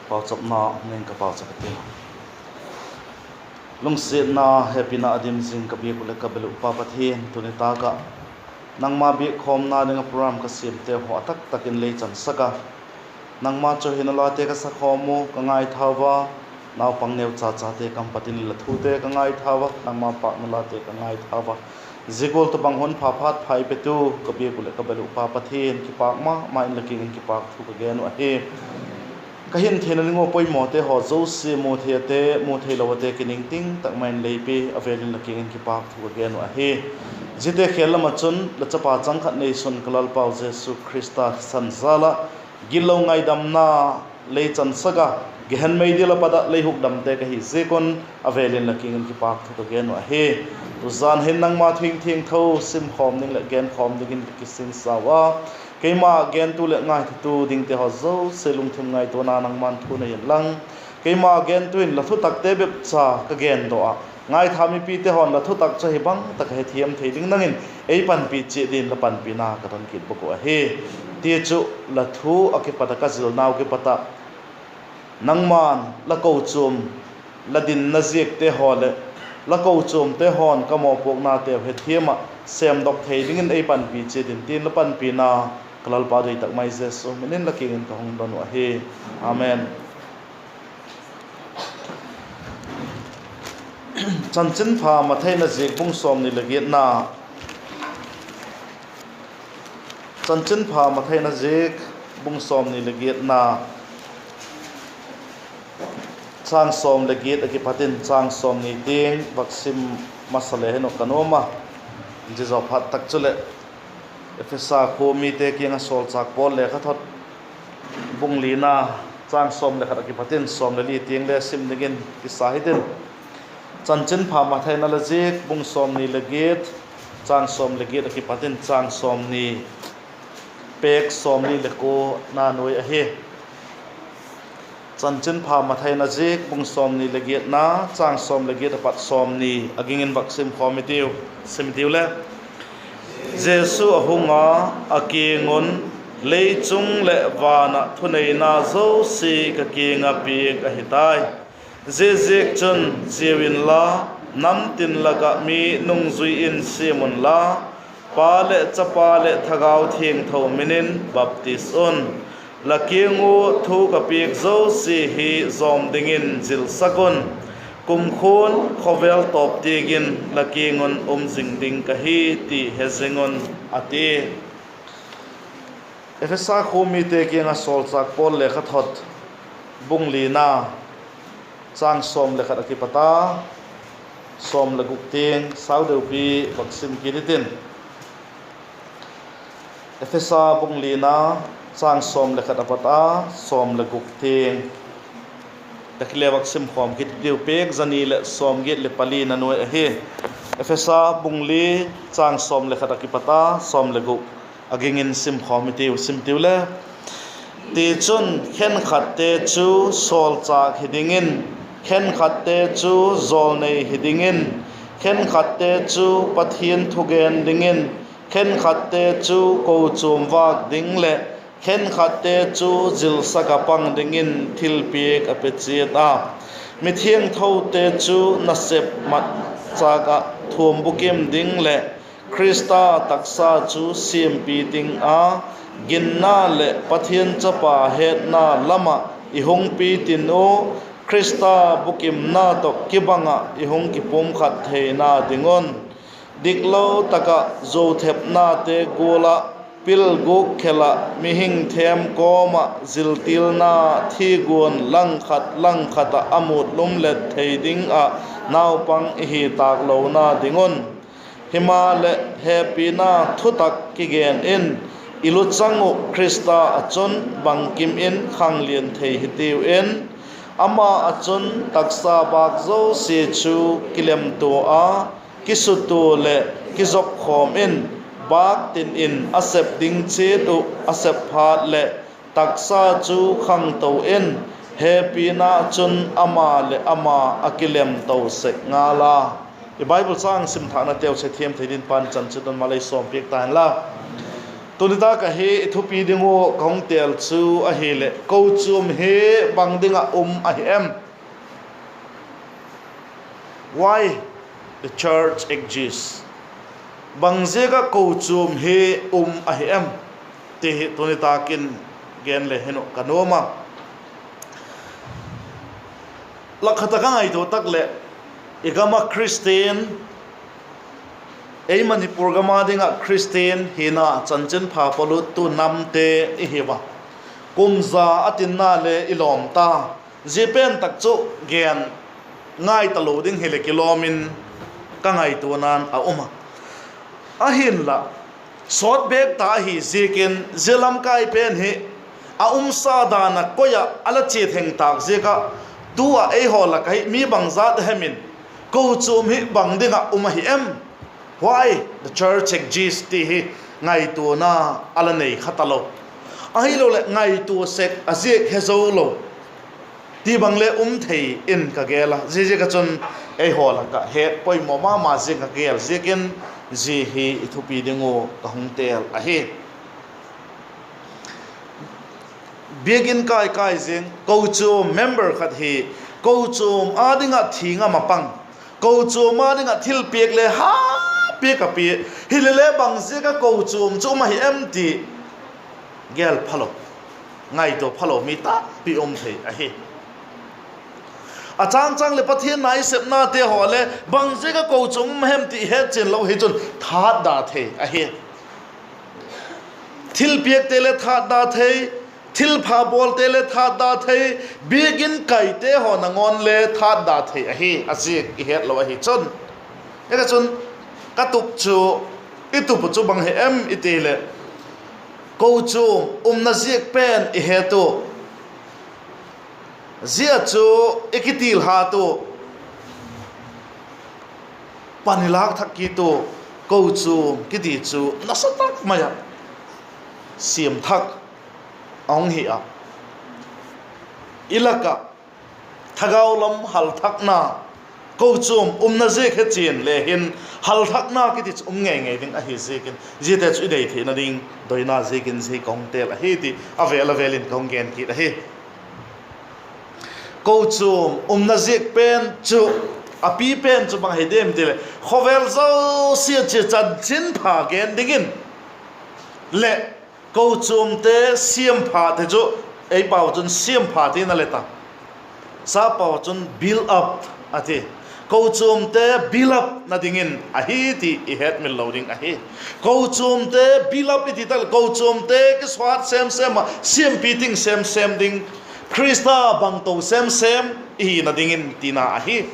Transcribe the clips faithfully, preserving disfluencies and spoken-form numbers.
Pauchapna ning ka pauchap a ti. Lungsiatna, hepina a dim zing ka biak uh leh ka bel uh Pa Pathian, tuni tâk ah nangma biak khawmna ding ah program ka siamte haw a taktak in lei chansak a, nangma chawihoina late ka sakhawm u, ka ngaithau a, naupang neuchachate kam pat in la thute ka ngaithau a, nangma pâkna late ka ngaithau a, zia gual tawhbang hun pha phat pha ei petu ka biak uh leh ka bel uh Pa Pathian, kipâk ma ma in la kiang in kipâk thu ka gen uh ahi. Ka hin theina ding ua poimawte haw zosia mu thei ate, mu theilo ate kiningting tak ma in lei pia a vêl in la kiang in kipâk thu ka gen uh ahi. Ziate khêl lam ah chun la chapa chang khat neisun ka Lalpau Jesu Khrista thisan jal ah gitlo ngaidamna lei chansak a, Gehen meidil ah pat ah lei hukdamte ka hi ziak un a vêl in la kiang in kipâk thu ka gen uh ahi. Tuzan hin nangma thu thiangtho simkhawm ding leh genkhawm dingin ka kisingsa ua, keima gentu leh ngaithatu dingte haw zosia lungthim ngaituana nangma'n thu nei inlang, keima gentu in la thutakte bep cha ka gendawk ah, ngaitha mipite haw'n la thutak chu ahi bang tak a hethiam thei ding nang in ei panpi chiat dingin la panpina ka don kit bawk uh ahi. Tichun, la thu ah kipat ah ka zilnau kipat ah nangma'n la kochuam, la dinna ziakte haw leh la kochuamte haw'n ka mawpuaknateu hethiam ah sêmdok thei dingin ei panpi chiat in tin la panpina ka Lalpa doi tak mai Jesu min in la kiang in ka hung don uh ahi. Amen. Chanchinpha Mathai in a ziak bung sawmni leh giatna, Chanchinpha Mathai in a ziak bung sawmni leh giatna, châng sawm leh giat ah kipat in châng sawmni tiang vak sim masa le hin uh ka nuam a, zia zaw phat tak chuleh Ephesa khua mite kiang ah sawlchâk Paul lekhathot bung lina, châng sawm leh khat ah kipat in sawm leh li tiang le sim dingin kisa hitin. Chanchinpha Mathai in a la ziak bung sawmni leh giat, châng sawm leh giat ah kipat in châng sawmni, pêk sawmni leh kuana nuai ahi. Chanchinpha Mathai in a ziak bung sawmni leh giatna, châng sawm leh giat a pat sawmni, a ging in vak sim khawm i tiu, sim i tiu le. Jesu a hung a, a kiang un, Lei chung leh van ah thuneina zosia ka kiang ah piak ahi tai. Ziaziakchun, chiau inla, nam tin lak ah mi nungzui in siam unla, Pa leh Chapa leh Thagau Thiangtho min in baptis un. La kiang ua thu ka piak zosia hi zawm dingin zilsak un. Kumkhua'n khawvel tawp tiang in la kiang un um zing ding ka hi ti he zing un, a ti. Ephesa khua mite kiang ah sawlchâk Paul lekhathot bung lina, châng sawm leh khat ah kipat a sawm leh guk tiang, sau deupi vak sim kit hitin. Ephesa bung lina, châng sawm leh khat a pat a sawm leh guk tiang, tak hile vak sim khawm kit i tiu, pêk za ni leh sawmgiat leh palina nuai ahi. Ephesa bung li, châng sawm leh khat ah kipat a sawm leh guk, a ging in sim khawm i tiu, sim i tiu le. Tichun, khenkhatte chu sawlchâk hi dingin, khenkhatte chu jawlnei hi dingin, khenkhatte chu Pathian thugen dingin, khenkhatte chu kochuam vâk ding leh khenkhatte chu zilsak ah pang dingin thilpiak a pe chiat a. Mithiangthote chu nasep mat châk ah thuam bukim ding leh Khrista taksa chu siampi ding a, ginna leh Pathian Chapa hetna lam ah i hung pi tin u, Khrista bukimna tawh kibang ah i hung kipumkhat theina ding un. Diklo tak ah zuauthepnate gual ah, pil gûk khel ah, mihing thêm kawm ah ziltilna thiguan langkhat langkhat ah a mût lumlet thei ding ah naupang i hi tâklona ding un. Himaleh, hepina thutak kigen in, i luchang uh Khrista ah chun bangkim in khanglian thei hitiu in, ama ah chun taksa bâk zosia chu kilemtua a, kisutua leh kizopkhawm in, bâk tin in a sep ding chiat uh a sep phat leh, taksa chu khangto in, hepina chun ama leh ama a kilemto sek ngal a. I Bible châng sim thâknateu hethiam thei dingin Pa'n chanchin un malei sawmpiak ta inla. Tuni tâk ah hi i thupi ding uh ka hung têl chu ahileh, kochuam hi bang ding ah um ahi em? Why the church exists? Bangziak ah kochuam hi um ahi em? Ti hi tuni tâk in gen le hin uh ka nuam a. Lak khat ah ka ngaitua tak leh, i gam ah Khristian, ei Manipur gam a ding ah Khristian hina chanchinpha pawluttu namte i hiu a. Kum za a tinna le i lawm ta. Zia pen tak chu gen ngai talo ding hileh kilawm in ka ngaituana'n a um a. Ahinla, sawt bêk ta ahi ziakin zia lamkai pen hi a umsa dan ah koi ah a la chia theng tâk ziak ah, tu ah eihaw lak ah hi mi bangzat hem in kochuam hi bang ding ah um ahi em? Why the church exists ti hi ngaituana a la nei kha talo. Ahiloleh ngaitua sek a ziak he zo lo ti bang le um thei in ka gel a. Ziaziak ah chun eihaw lak ah het poimaw ma ma ziang ka gel ziakin zia hi i thupi ding uh ka hung têl ahi. Biakin kai kai zing, kochuam member khat hi kochuam â ding ah thi ngam a pang, kochuam â ding ah thilpiak le ha piak a pia, hilele bangziak ah kochuam chu um ahi em ti gel phalo, ngaitua phalo mi tampi um thei ahi. A châng châng leh Pathian na i sepnate haw le bangziak ah kochuam um hem ti hetchian lo hi chun thatda thei ahi. Thilpiakte le thatda thei, thilpha bawlte le thatda thei, biakin kaite haw nangawn le thatda thei ahi, a ziak i het lo ahi chun. Ziaka chun ka tup chu, i tup uh chu bang hi em i ti leh, kochuam umna ziak pen i het u, zia chu i kitilhat u, pan i lâk thak kit u, kochuam kiti chu nasa tak mai ah siam thak a hung hi a. I lak ah thagau lam halthakna, kochuam umna ziak hechian le hin halthakna kiti chu um ngei ngei ding ahi ziakin, ziate chu i dei theina ding doina ziakin zia ka hung têl ahi ti a vêl a vêl in ka hung gen kit ahi. Kochuam umna ziak pen chu, a pi pen chu bang hi diam ti leh, khawvel zosia chia chanchinpha gen dingin leh kochuamte siampha ti chu, ei pau chun siampha tina le ta, sa pau chun build up a ti. Kochuamte build upna dingin ahi ti i hetmil lo ding ahi. Kochuamte build up i ti tak leh kochuamte kisuat sêm sêm ah siampi ting sêm sêm ding, Khrista bangto sêm sêm i hina dingin tina ahi.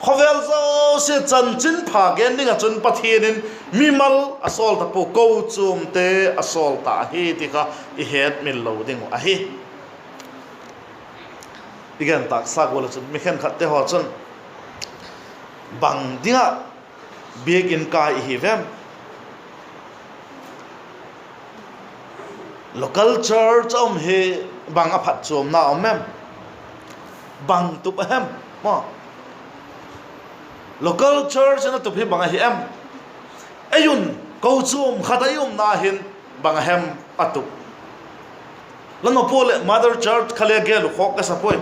Khawvel zosia chanchinpha gen ding ah chun Pathian in mimal a sawl ta pua, kochuamte a sawl ta ahi ti kha i hetmil lo ding uh ahi. I gen tâksa gual ah chun mi khenkhatte haw chun, bang ding ah biakin kai i hi vem? Local church a um hi bang a phatchuamna um em? Bang tup a hem? Maw, local church in a tup hi bang ahi em? Ei un, kochuam khat ah i umna hin bang a hem a tup? La nop ua leh mother church kha le gel uh khawk ka sa puai.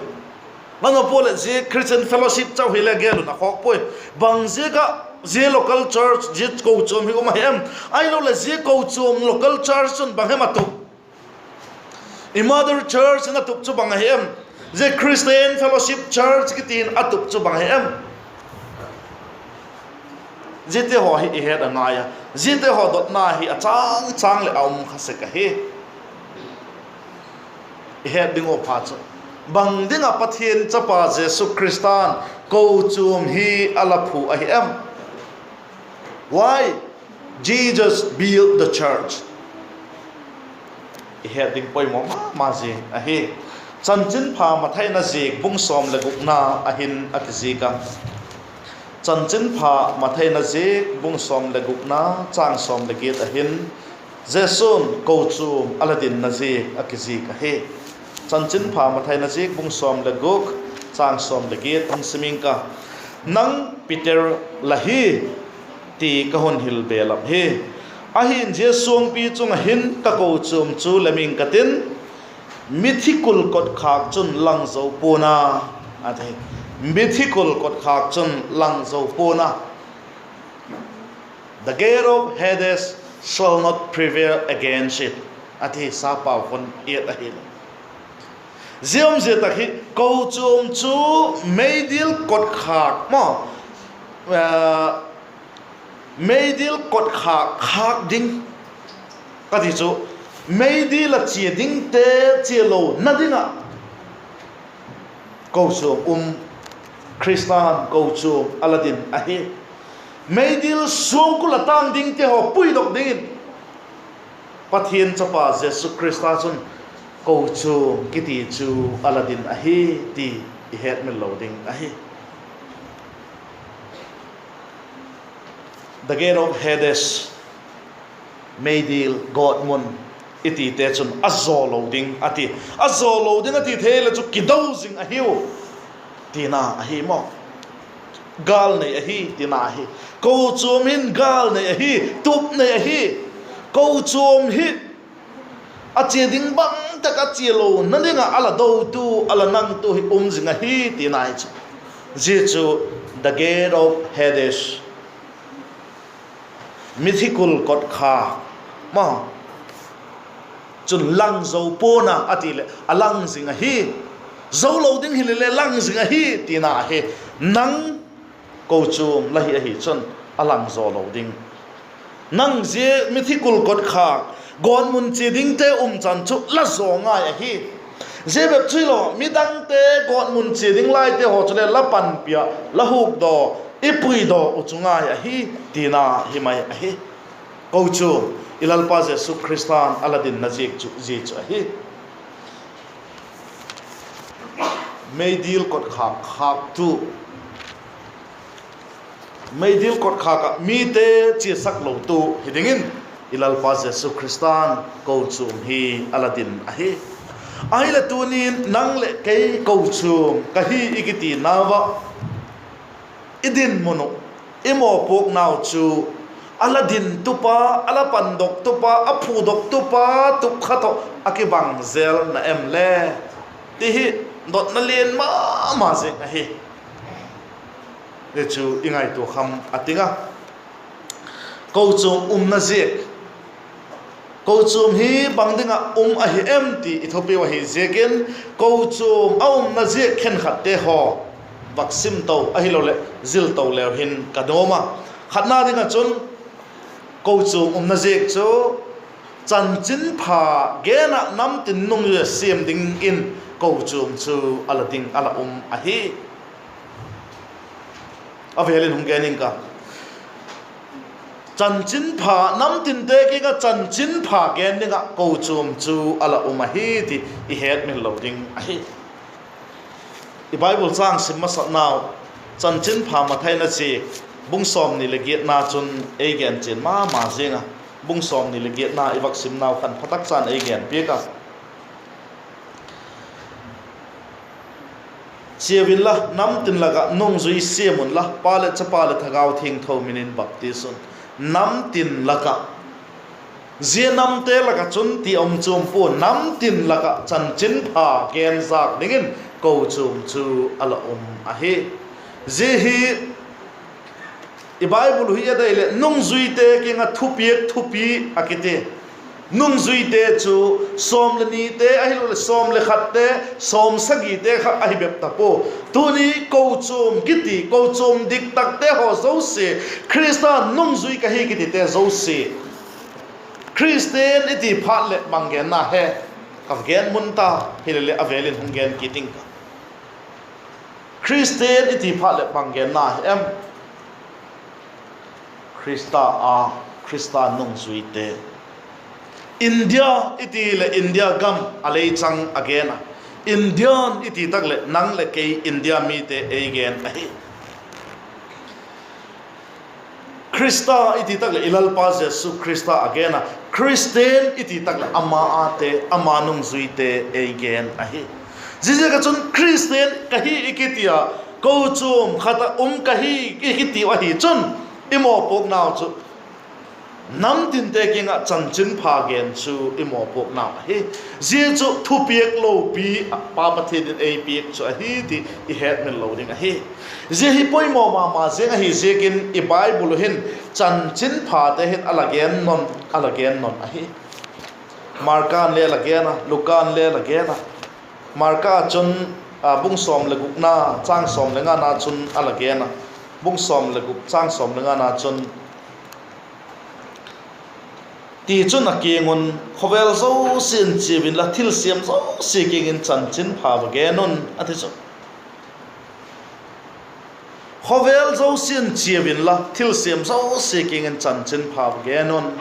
La nop ua leh zia Christian fellowship chau hi le gel un a khawk puai. Bang ziak ah zia local church, zia kochuam hi um ahi em? Ahiloleh zia kochuam, local church chun bang hem a tup? I mother church in a tup chu bang ahi em? Zia Christian fellowship church kiti in a tup chu bang ahi em? Ziate haw hi i het a ngai a, ziate haw dotna hi a châng châng leh a um kha sek ahi. I het ding uh pha chu, bang ding ah Pathian chapa Jesu Khrista'n kochuam hi a la phu ahi em? Why Jesus built the church? I het ding poimaw ma ma zing ahi. Chanchinpha Mathai in a ziak bung sawm leh gukna ah hin a kizik a. Chanchinpha Mathai in a ziak bung sawm leh gukna, châng sawm leh giat ah hin Jesu'n kochuam a la dinna ziak a kizik ahi. Chanchinpha Mathai in a ziak bung sawm leh guk, châng sawm leh giat hung sim ing ka. Nang Peter la hi ti ka hun hil belap hi. Ahi'n zia suangpi chung ah hin ka kochuam chu lem ing ka tin, mithi kul kotkhâk chun lang zo pua'n a, a ti. Mithi kul kotkhâk chun lang zo pua'n a. The gate of Hades shall not prevail against it, a ti sapau khun et ahi. Zia umzia tak hi kochuam chu meidil kotkhâk maw, meidil kotkhâk khâk ding ka ti chu, meidil ah chia dingte chia lona ding ah kochuam um, Khrista'n kochuam a la din ahi. Meidil suangkul ah tâng dingte haw puidok dingin Pathian chapa Jesu Khrista chun kochuam kiti chu a la din ahi ti i hetmil lo ding ahi. The gate of Hades, meidil gawtmun i tite chun a zaw lo ding a ti. A zaw lo ding a ti thei le chu kido zing ahiu tina ahi maw. Gâl nei ahi tina ahi. Kochuam hin gâl nei ahi, tup nei ahi. Kochuam hi a chia ding bang tak a chia lona ding ah a la dotu, a la nangtu hi um zing ahi tina hi chu. Zia chu the gate of Hades, mithi kul kotkhâk ma chun lang zo pua'n a, a ti leh a lang zing ahi. Zo lo ding hile le lang zing ahi tina ahi. Nang kochuam la hi ahi chun a lang zaw lo ding. Nang zia mithi kul kotkhâk, gawtmun chia dingte um chan chu la zaw ngai ahi. Zia bep chu hilo, midangte gawtmun chia ding laite haw chule la panpi ah la hukdaw, i puidaw uh chu ngai ahi tina hi mai ahi. Kochuam i Lalpa Jesu Khrista'n a la dinna ziak chu zia chu ahi. Meidil kotkhâk khâktu, meidil kotkhâk ah mite chiasak lotu hi dingin i Lalpa Jesu Khrista'n kochuam hi a la din ahi. Ahileh tuni'n nang leh kei kochuam ka hi i kitinau ah, i dinmun uh, i mawpuaknau chu a la dintupa, a la pandoktupa, a phudoktupa tup khat tawh a kibang zel na em le ti hi dotna lian ma ma zing ahi. Hi chu i ngaitua kham a ting a. Kochuam umna ziak, kochuam hi bang ding ah um ahi em ti i thupiu ahi ziakin, kochuam a umna ziak khenkhatte haw vak sim to ahiloleh zil to leu hin ka nuam a. Khatna ding ah chun, kochuam umna ziak chu chanchinpha gen ah namtin nungzui siam dingin kochuam chu a la ding, a la um ahi. A vêl in hung gen ing ka. Chanchinpha, namtinte kiang ah chanchinpha gen ding ah kochuam chu a la um ahi ti i hetmil lo ding ahi. I Bible châng sim masaknau, Chanchinpha Mathai in a chia, bung sawmni leh giatna chun ei gen chian ma ma ziang a, bung sawmni leh giatna i vak simnau khan pha tak chan ei gen piak a. Chia unla, namtin lak ah nungzui siam unla, Pa leh Chapa leh Thagau Thiangtho min in baptis un. Namtin lak ah, zia namte lak ah chun ti um chuam pua, namtin lak ah chanchinpha gen zâk dingin kochuam chu a la um ahi. Zia hi i Bible hi a dei leh nungzuite kiang ah thupiak thupi a kiti. Nungzuite chu sawm leh nite ahiloleh sawm leh khatte, sawmsagite kha ahi bep ta pua. Tuni kochuam kiti, kochuam diktakte haw zosia, Khrista'n nungzui ka hi kitite zosia, Khristian i ti phat leh bang genna he? Ka gen mun ta, hileleh a vêl in hung gen kit ing ka. Khristian i ti phat leh bang genna hi em? Khrista a, Khrista nungzuite. India i ti leh India gam a lei chang a gen a. Indian i ti tak leh nang leh kei India mite ei gen ahi. Khrista i ti tak leh i Lalpa Jesu Khrista a gen a. Khristian i ti tak leh ama ate, ama nungzuite ei gen ahi. Ziaziak ah chun Khristian ka hi i kiti a, kochuam khat ah um ka hi i kiti uh ahi chun, i mawpuaknau chu nam tinte kiang ah chanchinpha gen chu i mawpuaknau ahi. Zia chu thupiak lopi a Pa Pathian in ei piak chu ahi ti i hetmil lo ding ahi. Zia hi poimaw ma ma ziang ahi ziakin i Bible uh hin chanchinphate hin a la gen nawn, a la gen nawn ahi. Marka'n le a la gen a, Luka'n le a la gen a. Marka chun, a, bung sawm le gukna, châng sawm le ngana chun a la gen a. Bung sawm le guk, châng sawm le ngana chun, tichun a kiang un, khawvel zosia'n chia unla, thilsiam zosia kiang in chanchinpha va gen un, a ti chu. Khawvel zosia'n chia unla, thilsiam zosia kiang in chanchinpha va gen un,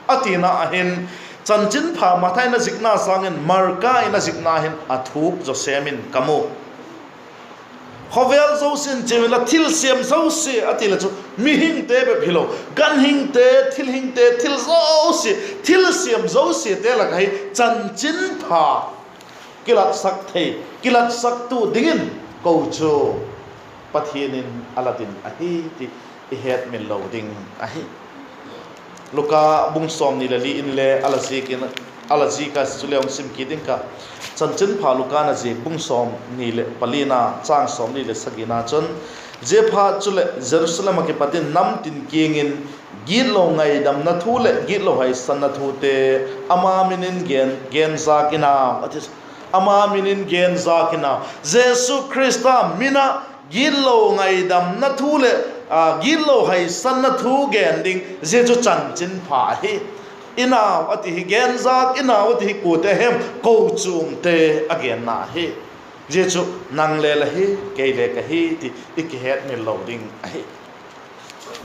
a tina ahin, chanchinpha Mathai in a zikna sâng in Marka in a zikna hin a thuk zaw sêm in ka mu. Khawvel zosia'n chia unla, thilsiam zosia a ti le chu, mihingte bep hilo, ganhingte, thilhingte, thil zosia, thilsiam zosiate lak ah hin chanchinpha kilatsak thei, kilatsaktu dingin kochuam Pathian in a la din ahi ti i hetmil lo ding ahi. Luka bung sawmni le li inle a la zik in, a la zik a, chule hung sim kit ding ka. Chanchinpha Luka'n a zik bung sawmni leh palina, châng sawmli leh sagina chun, ziaphat chuleh Jerusalem ah kipat in nam tin kiang in gitlo ngaidamna thu leh gitlo haisanna thute ama min in gen, gen zâk in au, a ti. Ama min in gen zâk in au. Jesu Khrista min ah gitlo ngaidamna thu leh, a, gitlo haisanna thu gen ding, zia chu chanchinpha ahi. In au a ti hi, gen zâk in au a ti hi kuate hem? Kochuamte a genna ahi. Zia chu nang le la hi, kei le ka hi ti i kihetmil lo ding ahi.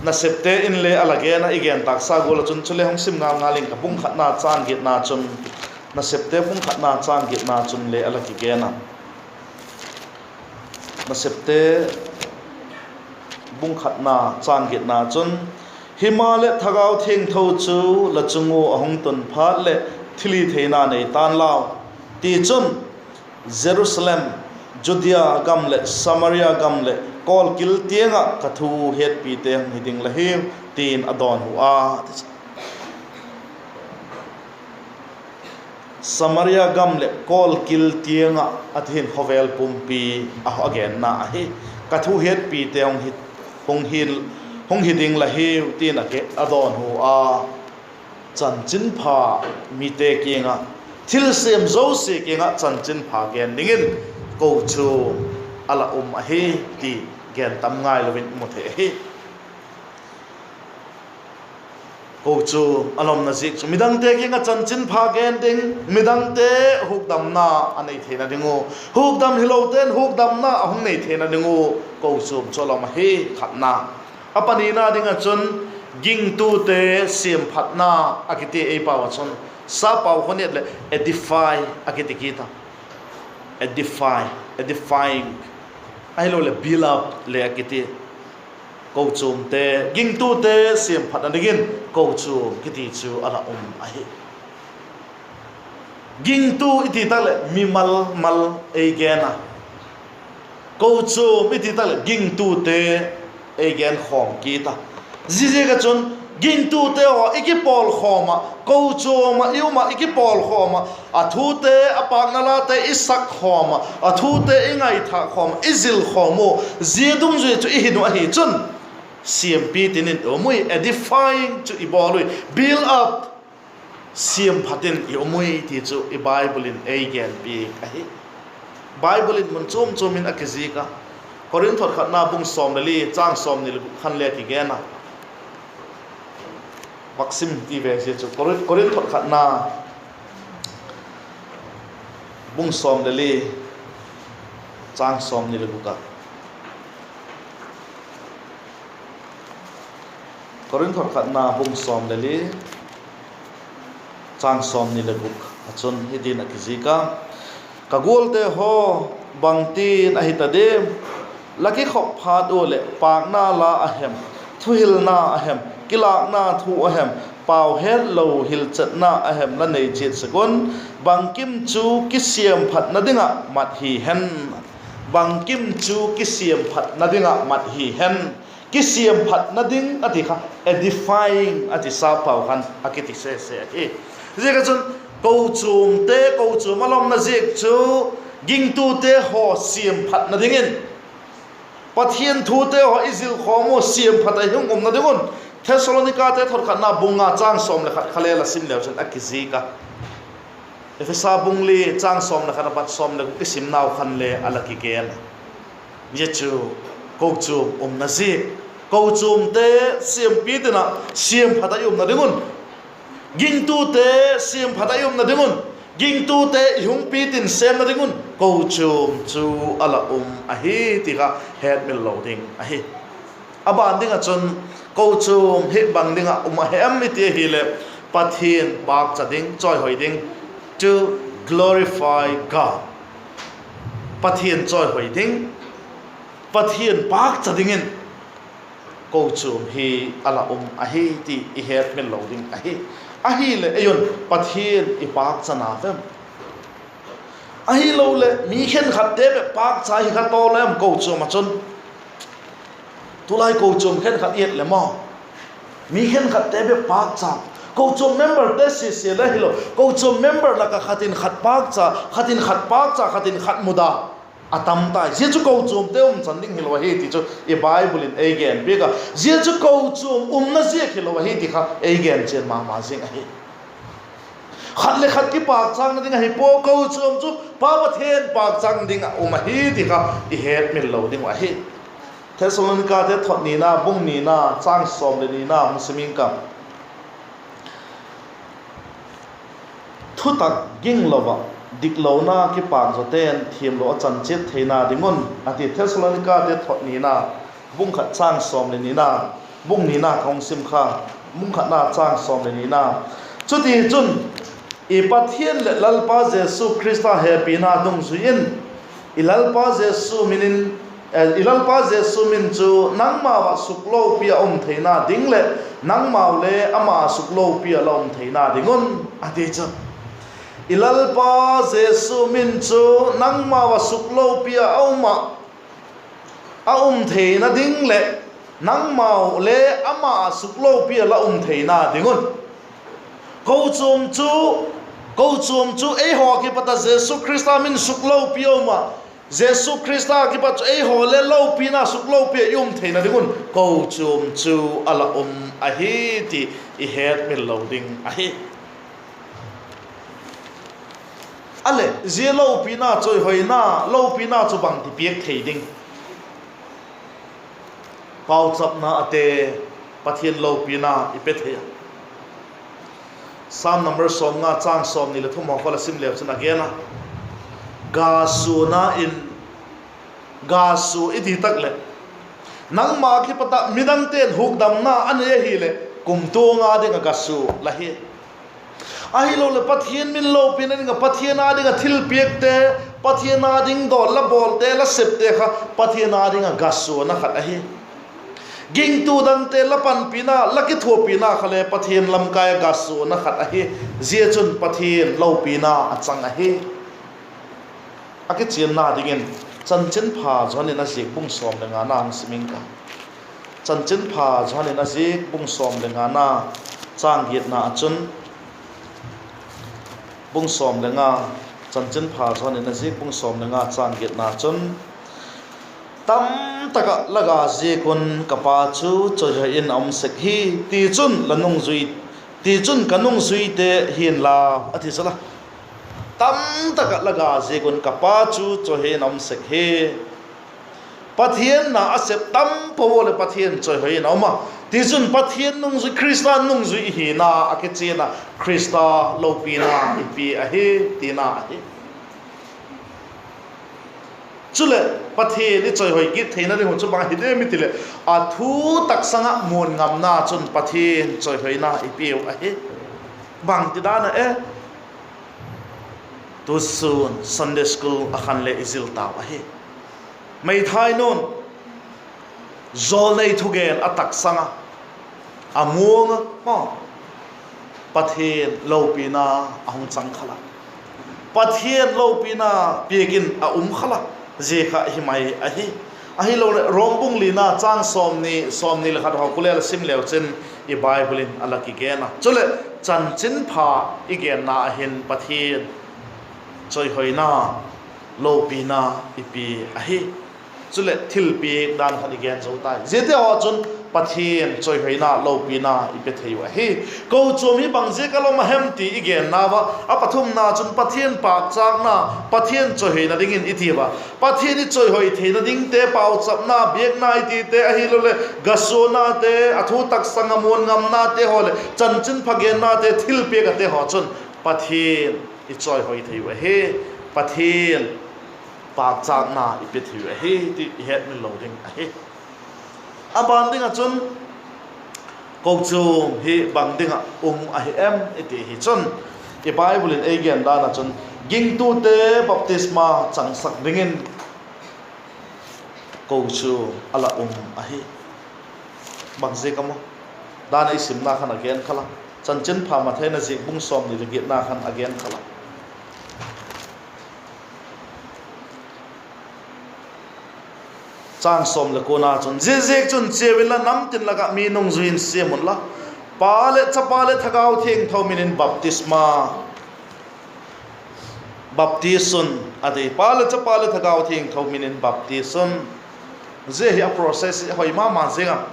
Nasepte inle a la gen a, i gen tâksa gual ah chun, chule hung sim ngal ngal ing ka, bung khatna châng giatna chun, Nasepte bung khatna châng giatna chun le a la kigen a. Nasepte bung khatna châng giatna chun, himaleh Thagau Thiangtho chu la chung ua a hung tun phat leh thilhitheina nei ta'n lau. Tichun, Jerusalem, Judea gam leh Samaria gam leh kawlkil tiang ah ka thu hetpite hung hi ding la hiu, ti'n a dawnhu a. Samaria gam leh kawlkil tiang ah a ti hin khawvel pumpi a, a genna ahi. Ka thu hetpite hung hi, hung hi, hung hi ding la hiu, ti'n a, a dawnhu a. Chanchinpha mite kiang ah, thilsiam zosia kiang ah chanchinpha gen dingin kochuam a la um ahi ti gen tam ngailo in mu thei ahi. Kochuam a la umna ziak chu midangte kiang ah chanchinpha gen ding, midangte hukdamna a nei theina ding u, hukdam hilote'n hukdamna a hung nei theina ding u kochuam chu a la um ahi, khatna. A panina ding ah chun gingtute siamphatna a kiti, ei pau ah chun, sap pau khawniat leh edify a kiti kit a. Edify, edifying, ahiloleh build up le a kiti. Kochuamte, gingtute siamphatna dingin kochuam kiti chu a la um ahi. Gingtu i ti tak leh mimal mal ei gen a, kochuam i ti tak leh gingtute ei genkhawm kit a. Ziaziak ah chun gingtute haw i kipawlkhawm ah, kochuam ah i um ah i kipawlkhawm ah, a thute, a pâkna late i sakkhawm ah, a thute i ngaithâk khawm ah, i zilkhawm u, zia dungzui chu i hin u ahi chun, siampi tin in i um ui, edifying chu i bawl ui, build up, siamphat in i um ui ti chu i Bible in ei genpiak ahi. Bible in mun chuam chuam in a kizik a. Korinth hot khatna bung sawm le li, châng sawmni le guk khan le kigen a. Vak sim ti ve zia chu Korinth, Korinth hot khatna bung sawm le li, châng sawmni le guk a. Korinth hot khatna bung sawm le li, châng sawmni le guk ah chun hitin a kizik a: Ka gualte haw, bangtin ahi ta diam? La kikhop phat ua leh pâkna la a hem, thuhilna a hem, kilâkna thu a hem, pau hetlo hilchetna a hem la nei chiat sek un. Bangkim chu kisiamphatna ding ah mat hi hen. Bangkim chu kisiamphatna ding ah mat hi hen. kisiamphatna ding a ti kha, edifying a ti sapau khan a kiti sese ahi. Ziak ah chun kochuamte, kochuam a la umna ziak chu gingtute haw siamphatna dingin, Pathian thute haw i zilkhawm ua siamphat ah i hung umna ding un, Thessalonikate thot khatna bung nga châng sawm leh khat kha le la sim leu chun a kizik a. Ephesa bung li châng sawm leh khat apat sawm leh guk i simnau khan le a la kigen a. Zia chu kochuam umna ziak, kochuamte siampi tin ah siamphat ah i umna ding un, gingtute siamphat ah i umna ding un, gingtute i hung pi tin sêmna ding un kochuam chu a la um ahi ti kha hetmil lo ding ahi. A ban ding ah chun kochuam hi bang ding ah um a hem i ti ahileh, Pathian pâkcha ding, chawihoi ding, to glorify God. Pathian chawihoi ding, Pathian pâkcha dingin kochuam hi a la um ahi ti i hetmil lo ding ahi. Ahileh ei un Pathian i pâkcha na vem? Ahiloleh mi khenkhatte bep pâkcha hi kha taw lem kochuam ah chun? Tulai kochuam khenkhat i et leh maw, mi khenkhatte bep pâkcha, kochuam memberte sia sia le hilo, kochuam member lak ah khat in khat pâkcha, khat in khat pâkcha, khat in khat muda a tam tai. Zia chu kochuamte umchan ding hilo ahi ti chu i Bible in ei gen piak a. Zia chu kochuam umna ziak hilo ahi ti kha ei gen chian ma ma zing ahi. Khat leh khat kipâkchâkna ding ahi pua, kochuam chu Pa Pathian pâkchâkna ding ah um ahi ti kha i hetmil lo ding uh ahi. Thessalonikate thot nina bung nina châng sawm leh nina hung sim ing ka. Thutak ginglo ah diklona kipâk zawte'n thiamlo a chan chiat theina ding un a ti. Thessalonikate thot nina bung khat châng sawm leh nina, bung nina ka hung sim kha, bung khatna châng sawm leh nina. Chutichun, i Pathian leh Lalpa Jesu Khrista hepina dungzui in, i Lalpa Jesu min in, eh, i Lalpa Jesu min chu nangmau ah suklopi ah um theina ding leh, nangmau le ama ah suklopi ah la um theina ding un, a ti chu. I Lalpa Jesu min chu nangmau ah suklopi ah a um ah, a um theina ding leh, nangmau le ama ah suklopi ah la um theina ding un. Kochuam chu, kochuam chu eihaw kipat ah Jesu Khrista min suklopi a um ah, Jesu Khrista kipat chu eihaw le lopina suklopi ah i um theina ding un kochuam chu a la um ahi ti i hetmil lo ding ahi. A leh zia lopina, chawihoina, lopina chu bangti piak thei ding? Pauchapna a te, Pathian lopina i pe thei a. Sam number sawmnga châng sawmni leh thum haw kha la sim leu chun a gen a, ga suana in, ga sua i ti tak leh, nangma kipat ah midangte'n hukdamna a nei ahileh kumtuang â ding ah ga sua la hi. Ahiloleh Pathian min lopina ding ah Pathian â ding ah thilpiakte, Pathian â ding dawl la bawlte, la septe kha Pathian â ding ah ga suana khat ahi. Gingtu dangte la panpina, la kithuapina kha le Pathian lamkai ah ga suana khat ahi. Zia chun Pathian lopina a chang ahi. A kichianna dingin Chanchinpha Johan in a ziak bung sawm leh ngana hung sim ing ka. Chanchinpha Johan in a ziak bung sawm leh ngana châng giatna ah chun, bung sawm leh nga, Chanchinpha Johan in a ziak bung sawm leh nga châng giatna chun, Tamtak ah la ga ziak un ka Pa chu chawihoi in a um sek hi, tichun la nungzui, tichun ka nungzuite hi'n lau, a ti chu la. Tamtak ah la ga ziak un ka Pa chu chawihoi in a um sek hi. Pathian na a sep tampo leh Pathian chawihoi in a um a, tichun Pathian nungzui, Khrista nungzui i hina a kichian a, Khrista lopina i pia ahi tina ahi. Chuleh Pathian i chawihoi kit theina ding uh chu bang ahi diam i ti leh, a thu tak sâng ah muanngamna chun Pathian chawihoina i piau ahi. Bangtidan a e? Tusun Sunday School a khan le i zil tau ahi. Meithai nu'n jawlnei thugen a tak sâng a, a muang a, Pathian lopina a hung chang khal a, Pathian lopina piak in a um khal a, zia kha hi mai ahi. Ahiloleh Rom bung lina châng sawmni, sawmni le khat haw khu le la sim leu chin, i Bible in a la kigen a. Chuleh, chanchinpha i genna ah hin Pathian chawihoina, lopina i pia ahi. Chuleh, thilpiak dan khat i gen zo tai. Ziate haw chun Pathian chawihoina, lopina i pe thei uh ahi. Kochuam hi bang ziak a la um a hem ti i genna ua, a pathumna chun Pathian pâkchâkna, Pathian chawihoina dingin i ti ua. Pathian i chawihoi theina dingte, pauchapna, biakna i tite, ahiloleh gasuanate, a thu taksang a muan ngamnate haw leh chanchinpha gennate, thilpiak ate haw chun Pathian i chawihoi thei uh ahi. Pathian pâkchâkna i pe thei uh ahi ti i hetmil lo ding ahi. A ban ding ah chun, kochuam hi bang ding ah um ahi em i ti hi chun, i Bible in ei gen dan ah chun, gingtute baptisma chansak dingin kochuam a la um ahi. Bang ziak a maw? Dan a i simna khan a gen kha la. Chanchinpha Mathai na ziak bung sawmni leh giatna khan a gen kha la. Châng sawm leh kuana chun, ziaziakchun chia unla, namtin lak ah mi nungzui in siam unla, Pa leh Chapa leh Thagau Thiangtho min in baptisma baptis un, a ti. Pa leh Chapa leh Thagau Thiangtho min in baptis un. Zia hi a process hi a hoi ma ma zing a.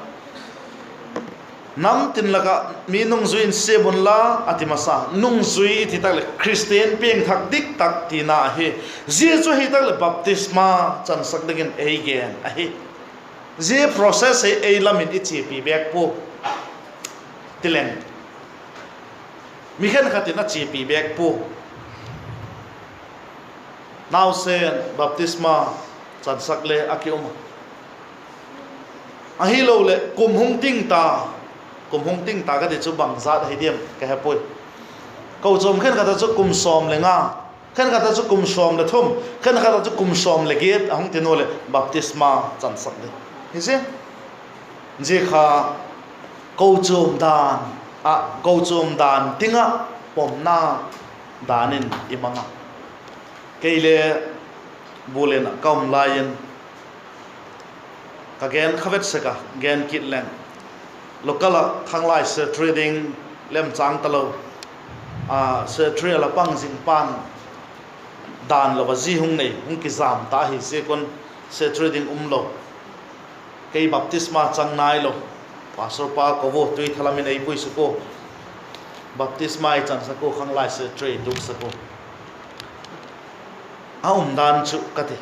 Namtin lak ah mi nungzui in siam unla, a ti masa. Nungzui i ti tak leh Khristian piangthak diktak tina ahi. Zia chu hi tak leh baptisma chansak dingin ei gen ahi. Zia process hi ei lam in i chiapi bêk pua. Ti leng, mi khenkhat in a chiapi bêk pua. Nausen baptisma chansak le a ki um a, ahiloleh kum hung ting ta, kum hung ting ta ka ti chu bangzat ahi diam ka he puai. Kochuam khenkhat ah chu kum sawm le nga, khenkhat ah chu kum sawm le thum, khenkhat ah chu kum sawm le giat a hung ti nu leh baptisma chansak ding hi zia. Zia kha kochuam dan ah, kochuam dan ting ah pomna dan in i mang a. Kei le Bulen ah ka um lai in, ka gen kha vet sek a, gen kit leng, local ah khanglai secretary ding lemchâng talo, secretary a la pang zing pa'n dan lo a zi hung nei, hung kizam ta ahi ziak un secretary ding um lo. Kei baptisma chang nailo. Pastor pa ko ua, tui thalam in ei pui suk ua, baptisma ei chansak ua, khanglai secretary tuaksak ua, a um dan chu ka ti.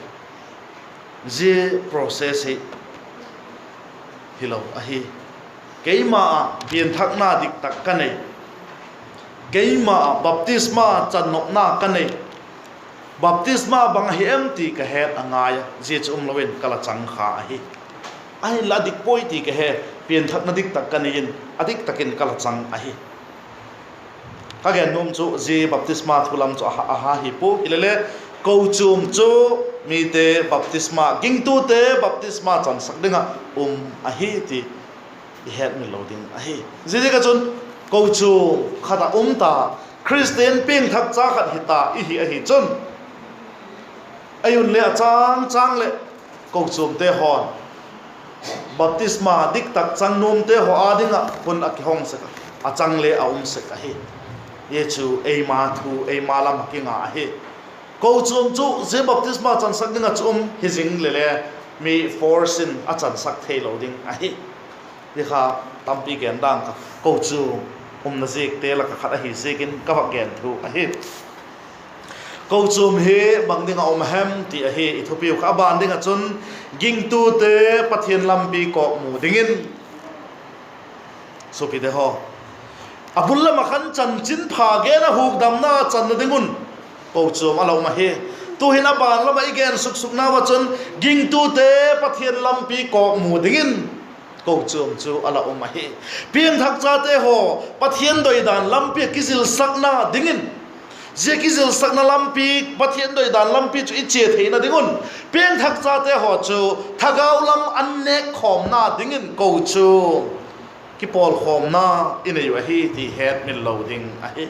Zia process hi hilo ahi. Keima ah pianthakna diktak ka nei, keima ah baptisma channopna ka nei, baptisma bang ahi em ti ka het a ngai a, zia chu umlo in ka la chang kha ahi. Ahinla a dik puai ti ka he, pianthakna diktak ka nei in, a diktak in ka la chang ahi. Ka gen nuam chu zia baptisma thu lam chu a ha, a ha hi pua, hilele kochuam chu mite baptisma, gingtute baptisma chansak ding ah um ahi ti i hetmil lo ding ahi. Zia ziak ah chun kochuam khat ah um ta, Khristian piangthak cha khat hi ta i hi ahi chun, ei un le a châng châng leh kochuamte haw'n baptisma diktak chang nuamte haw â ding ah hun a kihong sek a, a chang le a um sek ahi. Zia chu eima thu, eima lam a kinga ahi. Kochuam chu zia baptisma chansak ding ah chu um hi zing lele, mi force in a chansak theilo ding ahi. Zia kha tampi gen dang ka, kochuam umna ziakte lak ah khat ahi ziakin ka vak gen thu ahi. Kochuam hi bang ding ah um a hem ti ahi i thupiu kha. A ban ding ah chun, gingtute Pathian lampi kawkmu dingin, suapite haw, a bul lam ah khan chanchinpha gen a hukdamna channa ding un kochuam a la um ahi. Tu'hin a ban lam ah i gen suksuknau ah chun, gingtute Pathian lampi kawkmu dingin kochuam chu a la um ahi. Piangthak chate haw Pathian doidan lampi ah kizilsakna dingin, zia kizilsakna lampi, Pathian doidan lampi chu i chia theina ding un, piangthak chate haw chu thagau lam an nêk khawmna dingin kochuam kipawlkhawmna i nei uh ahi ti hetmil lo ding ahi.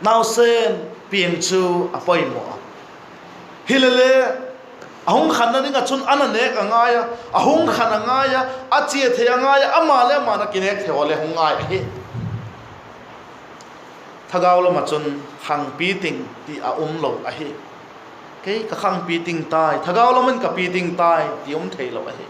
Nausen piang chu a poimaw a, hilele A hung khanna ding ah chun a na nêk a ngai a, a hung khan a ngai a, a chia thei a ngai a, ama leh ama na kinêk thei haw le hung ngai ahi. Thagau lam ah chun khangpi ting ti a um lo ahi. Kei ka khangpi ting tai, thagau lam in ka pi ting tai ti um theilo ahi.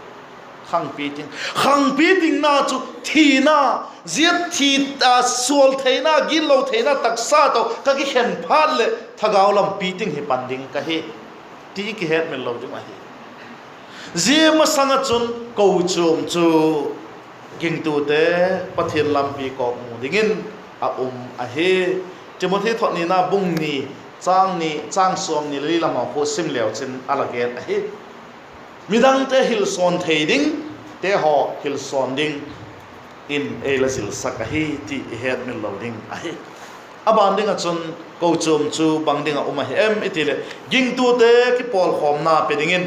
Khangpi ting, khangpi tingna chu thina, zia thi, a, sual theina, gitlo theina taksa tawh ka kikhen phat leh thagau lam pi ting hi pan ding ka hi, ti i kihetmil lo ding ahi. Zia masang ah chun kochuam chu gingtute Pathian lampi kawkmu dingin a um ahi. Timothy thot nina bung ni, châng ni, châng sawmni le li lam haw khu sim leu chin a la gen ahi. Midangte hilsawn thei dingte haw hilsawn ding in ei la zilsak ahi ti i hetmil lo ding ahi. A ban ding ah chun kochuam chu bang ding ah um ahi em i ti leh, gingtute kipawlkhawmna pe dingin,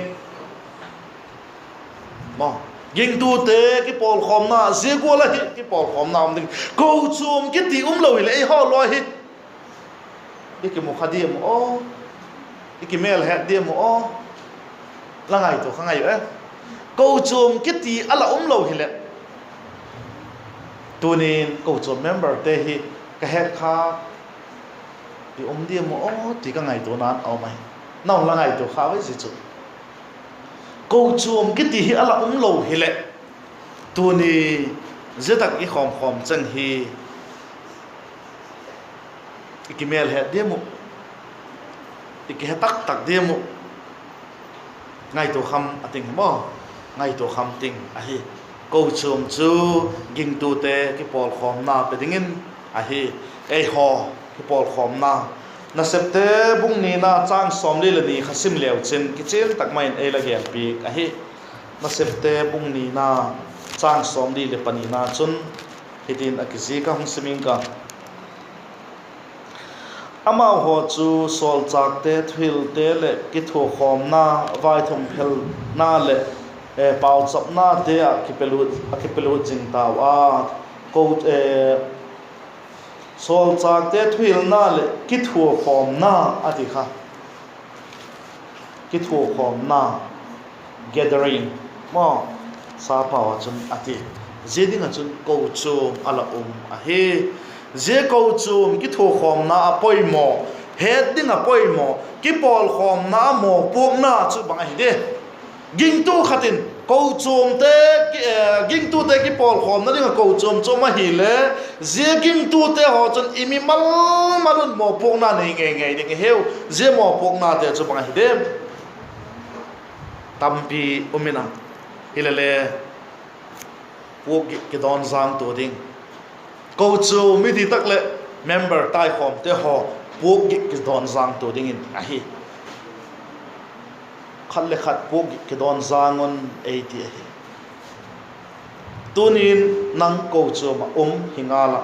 gingtute kipawlkhawmna, zia gual ahi kipawlkhawmna um ding. Kochuam kiti um lo hileh eihaw lawi hi i kimu kha diam aw, i kimêl het diam aw, la ngaitua kha ngai u e. Kochuam kiti a la um lo hileh, tuni'n kochuam memberte hi ka het kha, i um diam aw ti ka ngaituana'n a um ahi. Nang la ngaitua kha ui zi chu, kochuam kiti hi a la um lo hileh, tuni zia tak i khawmkhawm cheng hi i kimêl het diam uh, i kihe taktak diam uh? Ngaitua kham a ting hi maw? Ngaitua kham ting ahi. Kochuam chu gingtute kipawlkhawmna pe dingin ahi. Eihaw kipawlkhawmna, Nasepte bung nina châng sawmli leh ni kha sim leu chin kichian tak ma in ei la genpiak ahi. Nasepte bung nina châng sawmli leh panina chun hitin a kizik a, hung sim ing ka. Amau haw chu sawlchâkte thuhilte leh kithuakhawmna, vaithum phelna leh, eh, pauchapnate ah kipelut, a kipelut zing tau a, ko, eh, sawlchâkte thuhilna leh kithuakhawmna a ti kha. Kithuakhawmna, gathering, maw, sapau ah chun a ti. Zia ding ah chun kochuam a la um ahi. Zia kochuam kithuakhawmna a poimaw, het ding a poimaw, kipawlkhawmna a mawpuakna chu bang ahi di? Gingtu khat in kochuamte, eh, gingtute kipawlkhawmna ding ah kochuam chu um ahile, zia gingtute haw chun i mimal mal un mawpuakna nei ngei ngei ding i hiu. Zia mawpuaknate chu bang ahi di? Tampi um in a, hilele, puakgik kidawnzangtua ding. Kochuam i ti tak leh member taikhawmte haw puakgik kidawnzangtua dingin ahi. Khat le khat puakgik kidawnzang un ei ti ahi. Tuni'n nang kochuam ah um hi ngal a,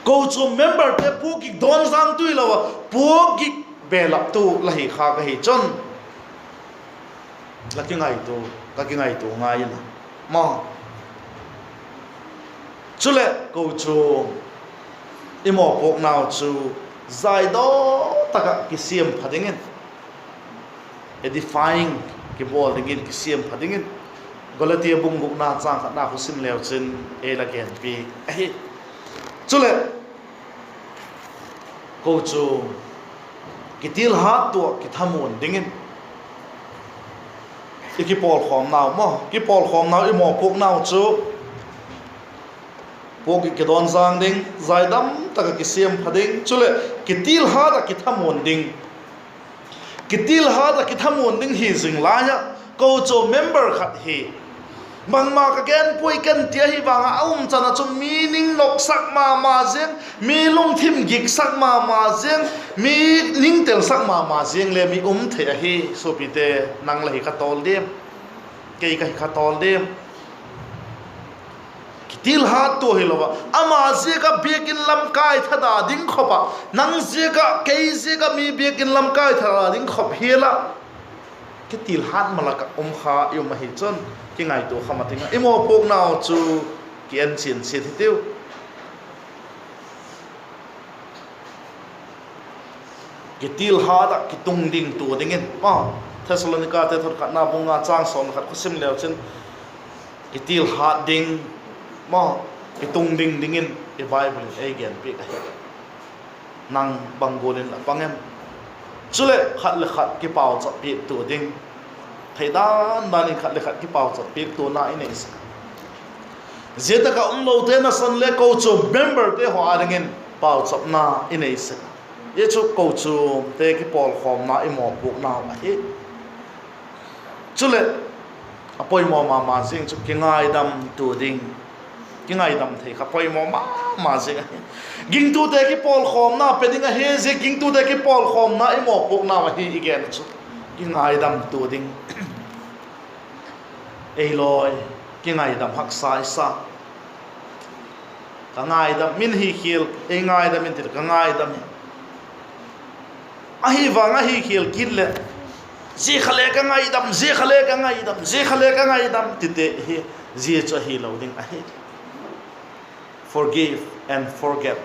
kochuam memberte puakgik dawnzangtu hilo a, puakgik belaptu la hi khâk ahi chun, la kingaitua, ka kingaitua ngai in a, maw. Chuleh kochuam i mawpuaknau chu zaidaw tak ah kisiam pha dingin, edifying, kibawl dingin, kisiam pha dingin, Galatia bung gukna châng khatna khu sim leu chin ei la genpiak ahi. Chuleh kochuam kitilhat tua kithamuan dingin i kipawlkhawmnau maw, kipawlkhawmnau i mawpuaknau chu puakgik kidawnzang ding, zaidam tak ah kisiam pha ding, chuleh kitilhat ah kithamuan ding. Kitilhat ah kithamuan ding hi zing lai ah, kochuam member khat hi, bangma ka gen puai ken ti ahi vang ah, a um chan ah chun mi ning noksak ma ma ziang, mi lungthim giksak ma ma ziang, mi ning telsak ma ma ziang le mi um thei ahi. Suapite, nang la hi kha tawl diam? Kei ka hi kha tawl diam? Kitilhat tua hilo a, ama ziak ah biakin lam kai thada ding khop ah, nang ziak ah, kei ziak ah mi biakin lam kai thada ding khop hial ah, kitilhat ma lak ah um kha i um ahi chun, kingaitua kha ma ting a, i mawpuaknau chu ki en chian chiat hitiu. Kitilhat ah kitung ding tua dingin, a, Thessalonikate thot khatna bung nga châng sawm leh khat khu sim leu chin, kitilhat ding, ma, kitung ding dingin i Bible in ei genpiak ahi. Nang bang gual in la pang em? Chuleh khat leh khat kipauchappiaktua ding, thei dan dan in khat leh khat kipauchappiaktuana i nei sek. Zia tak ah umlote nasan le kochuam memberte haw â dingin pauchapna i nei sek a. Zia chu kochuamte kipawlkhawmna i mawpuaknau ahi. Chuleh, a poimaw ma ma zing chu kingaidamtua ding. Kingaidam thei kha poimaw ma ma zing ahi. Gingtute kipawlkhawmna pe ding ahi, zia gingtute kipawlkhawmna i mawpuaknau ahi i gen chu. Kingaidamtua ding. Ei lawi, kingaidam haksa i sa. Ka ngaidam, min hi khial, ei ngaidam in ti leh ka ngaidam hi. Ahi vang ahi khial kit leh, zia kha le ka ngaidam, zia kha le ka ngaidam, zia kha le ka ngaidam tite hi, zia chu ahilo ding ahi. Forgive and forget.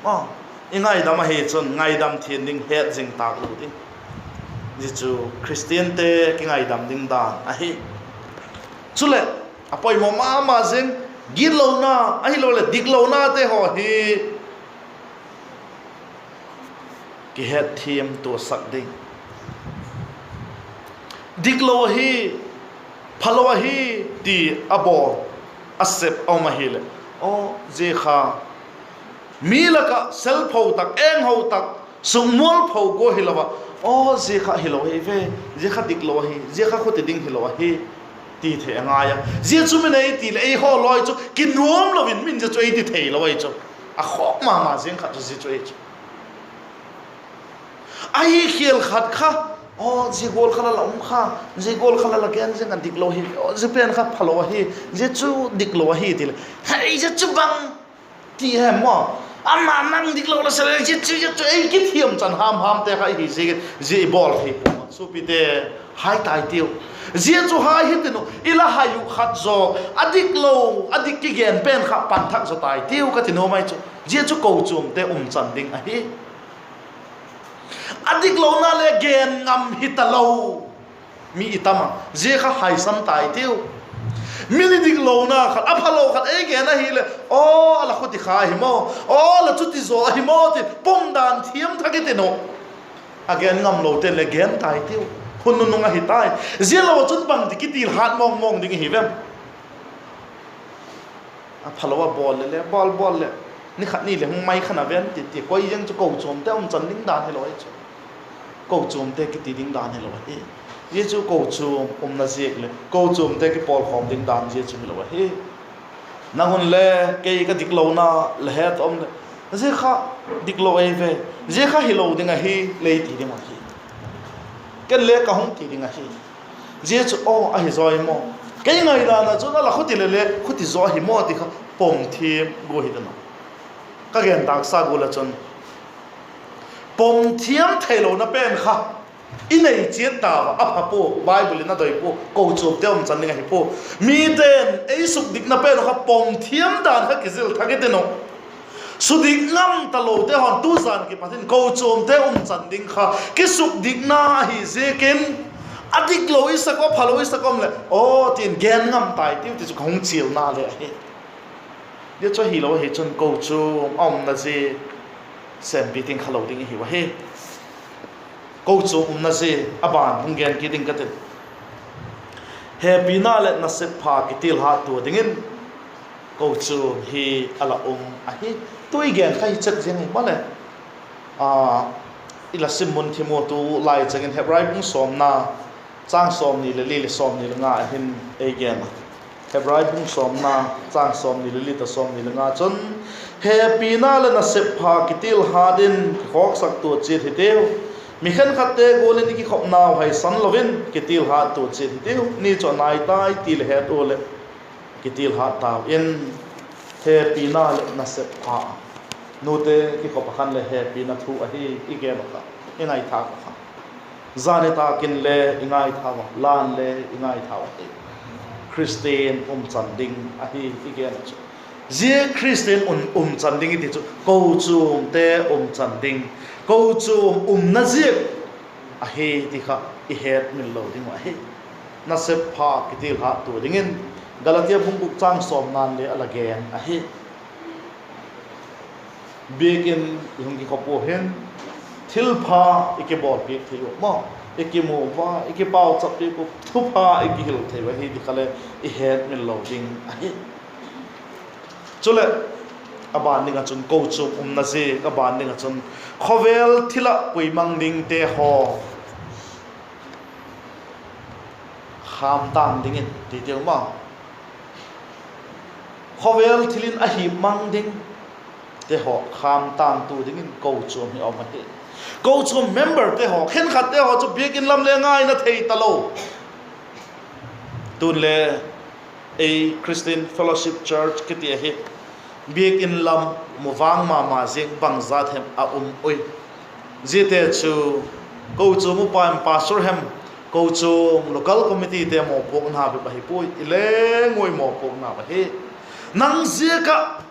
A, i ngaidam ahi chun ngaidam thiang ding, het zing tâk lo ding. Zia chu Khristiante kingaidam ding dan ahi. Chuleh, a poimaw ma ma zing, gitlona, ahiloleh diklonate haw hi kihetthiamtuasak ding. Diklo ahi, phalo ahi, ti a bawl, a sep a um ahileh, aw, zia kha mi lak ah selpho tak, engho tak, sukmualpho gua hilo a, aw, zia kha hilo ahi ve, zia kha diklo ahi, zia kha khuti ding hilo ahi, ti thei a ngai a. Zia chu min ei ti leh eihaw lawi chu kinuam lo in min zia chu ei ti theilo ahi chu. A khawk ma ma zing khat chu zia chu ahi chu. Ahi khial khat kha, aw, zia gual kha la la um kha, zia gual kha la la gen zing a diklo hi, aw, zia pen kha phalo ahi, zia chu diklo ahi ti leh, hei, zia chu bang ti hem maw? Ama nang diklo la se le, zia chu, zia chu ei kithiam chan ham hamte kha i hi ziakin zia i bawl thei pua a, suapite, hai tai tiu. Zia chu hai hi tin u, i la hai uh khat zaw, a diklo, a dik kigen pen kha pan thak zaw tai tiu ka ti nuam ahi chu. Zia chu kochuamte umchan ding ahi. A diklona le gen ngam hi talo mi i tam a, zia kha haisan tai tiu. Mi ni diklona khat, a phalo khat ei gen ahileh, aw, a la khuti kha ahi maw, aw, la chuti zaw ahi maw, ti pum dan thiam thak i tin u. A gen ngamlote'n le gen tai tiu. Hun nunung ahi tai. Zia lo ah chun bangti kitilhat mawng mawng ding i hi vem? A phalo a bawl le le, bawl bawl leh, ni khat ni leh hung mai khan a ven ti ti koi ziang chu kochuamte umchan ding dan hilo ahi chu. Kochuamte kiti ding dan hilo ahi. Zia chu kochuam umna ziak leh kochuamte kipawlkhawm ding dan zia chu hilo ahi. Nang un le kei ka diklona la het a um leh, zia kha diklo ei ve, zia kha hilo ding ahi, lei ti ding ahi. Ken le ka hung ti ding ahi. Zia chu, aw, ahi zaw ahi maw? Kei ngaidan ah chun a la khuti le le khuti zaw ahi maw ti kha pom thiam gua hi ta na. Ka gen tâksa gual ah chun, pom thiam theilona pen kha i nei chiat ta a, a pha pua, Bible in a doi pua, kochuamte umchan ding ahi pua. Mite'n ei sukdikna pen uh kha pom thiam dan kha kizil thak i tin u. Sudik ngam talote haw'n tu zan kipat in kochuamte umchan ding kha kisukdikna ahi ziakin, a diklo i sak a, phalo i sak a um leh, aw, tin gen ngam tai tiu ti chu ka hung chialna le ahi. Zia chu ahilo ahi chun kochuam a umna zia sêmpi ting kha lo ding i hiu ahi. Kochuam umna zia a ban hung gen kit ding ka tin. Hepina leh nasep pha kitilhat tua dingin kochuam hi a la um ahi. Tu i gen kha hi chet ziang hi maleh, i la sim mun thim ua, tu lai chang in Hebrai bung sawmna, châng sawmni leh li leh sawmni le nga hin ei gen a. Hebrai bung sawmna, châng sawmni leh li ta sawmni le nga chun, hepina leh nasep pha kitilhat in kikhawksak tua chiat hitiu. Mi khenkhatte gual in i kikhopnau haisan lo in kitilhat tua chiat hitiu. Ni chu a nai tai ti leh het ua leh kitilhat tau in. Hepina leh nasep pha. Nute kikhop ah khan le hepina thu ahi i gen uh kha, i ngaithâk uh kha. Zani tâk in le i ngaithau a, la'n le i ngaithau ahi. Khristian umchan ding ahi i gen uh chu. Zia Khristian um, umchan ding i ti chu kochuamte umchan ding. Kochuam umna ziak ahi ti kha i hetmil lo ding uh ahi. Nasep pha kitilhat tua dingin Galatia bung guk châng sawmna'n le a la gen ahi. Biakin i hung kikhop ua hin thilpha i kibawlpiak thei uh maw, i kimu ua, i kipauchappiak uh, thupha i kihil thei uh ahi ti kha le i hetmil lo ding ahi. Chuleh, a ban ding ah chun kochuam umna ziak, a ban ding ah chun khawvel thil ah puimang dingte haw khâmtâng dingin ti tiu maw. Khawvel thil in a hip mang dingte haw khâmtângtu dingin kochuam hi a um ahi. Kochuam memberte haw, khenkhatte haw chu biakin lam le ngaina thei talo. Tun le ei Christian Fellowship Church kiti ahi, biakin lam mu vang ma ma ziang bangzat hem a um ui. Ziate chu kochuam upa hem, pastor hem, kochuam local committeete mawpuakna bep ahi puai, i leng ui mawpuakna ahi. Nang ziak ah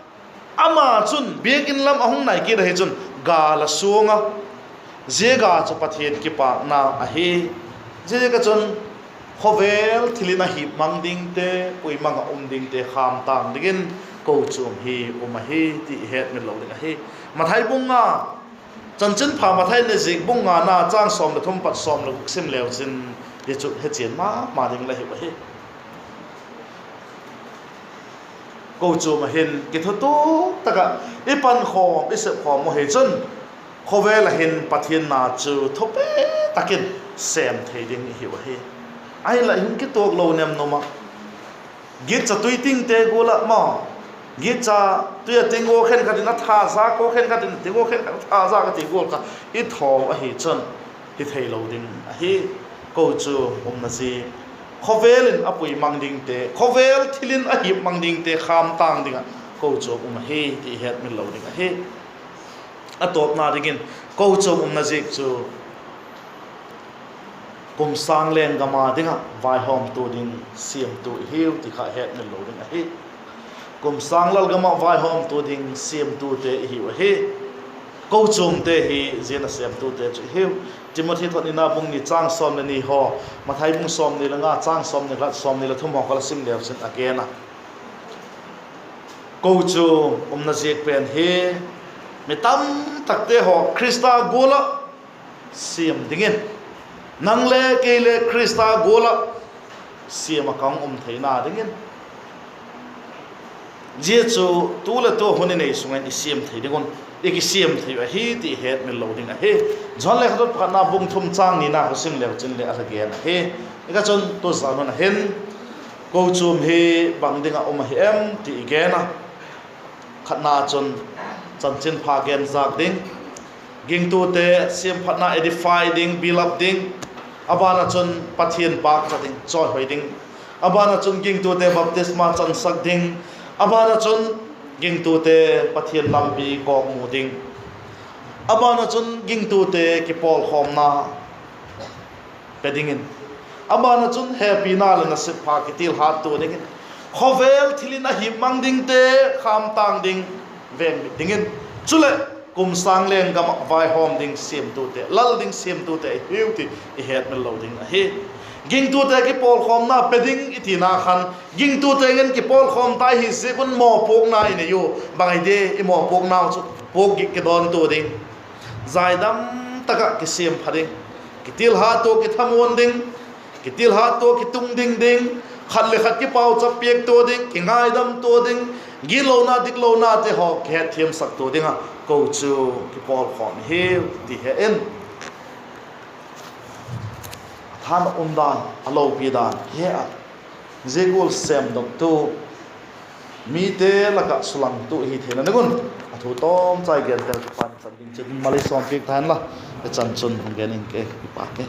ama chun biakin lam a hung nai kit ahi chun gâl a suang a, zia gâl chu Pathian kipâkna ahi. Ziaziak ah chun khawvel thil in a hip mang dingte, puimang ah um dingte khâmtâng dingin kochuam hi um ahi ti i hetmil lo ding ahi. Mathai bung nga, Chanchinpha Mathai in a ziak bung ngana châng sawm leh thum pat sawm leh guk sim leu chin, hi chu hechian ma ma ding la hiu ahi. Kochuam ah hin kithutuak tak ah i pankhawm, i sepkhawm uh hi chun khawvel ah hin Pathian na chu thupi tak in sêm thei ding i hiu ahi. Ahinla i hung kituak lo nem nuam ah, gitcha tui tingte gual ah maw, gitcha tui a ting ua khenkhat in a tha zak ua, khenkhat in a ting ua khenkhat a tha zak a ti gual kha i thaw ahi chun hi theilo ding ahi. Kochuam umna ziak, khawvel in a puimang dingte, khawvel thil in a hip mang dingte khâmtâng ding ah kochuam um ahi ti i hetmil lo ding ahi. A tawpna dingin, kochuam umna ziak chu kum sâng lenggam a ding ah vaihawmtu ding siamtu i hiu ti kha hetmil lo ding ahi. Kum sâng lalgam ah vaihawmtu ding siamtute i hiu ahi. Kochuamte hi zia nasêmtute chu i hiu. Timothi thot nina bung ni châng sawm leh ni haw, Mathai bung sawmni le nga châng sawmni khat, sawmni leh thum haw kha la sim leu chin a gen a. Kochuam umna ziak pen hi mi tamtakte haw Khrista gual ah siam dingin, nang le kei le Khrista gual ah siam ah ka hung um theina dingin, zia chu tu leh tu hun i nei sung in i siam thei ding un, i kisiam thei uh ahi ti hetmil lo ding ahi. Johan lekhathot pakhatna bung thum châng nina kha sim leu chin le a la gen ahi. Hika chun tu zan hun a hin kochuam hi bang ding ah um ahi em ti i gen a. Khatna chun chanchinpha gen zâk ding, gingtute siamphatna, edify ding, build up ding, a ban ah chun Pathian pâkcha ding, chawihoi ding, a ban ah chun gingtute baptisma chansak ding, a ban ah chun gingtute Pathian lampi kawkmu ding, a ban ah chun gingtute kipawlkhawmna pe dingin, a ban ah chun hepina leh nasep pha kitilhat tua dingin, khawvel thil in a hip mang dingte khâmtâng ding, vengbit dingin, chuleh kum sâng lenggam ah vaihawm ding siamtute, lal ding siamtute i hiu ti i hetmil lo ding ahi. Gingtute kipawlkhawmna pe ding i tina khan, gingtute ngen kipawlkhawm ta i hi ziak un mawpuakna i nei u, bang ai di i mawpuaknau chu puak gik kidawn tua ding, zaidam tak ah kisiampha ding, kitilhat tua kithamuan ding, kitilhat tua kitung ding ding, khat leh khat kipauchap piak tua ding, kingaidam tua ding, gitlona diklonate haw kihetthiamsak tua ding ah kochuam kipawlkhawm i hiu ti he in, a than a um dan, a lopi dan he a, zia gual sêmdoktu, mite lak ah sulangtu i hi theina ding un, a thu tawmchai gentel kipan chan ding chiat in malei sawmpiak ta hen la, i chan chun hung gen ing ke, kipak e.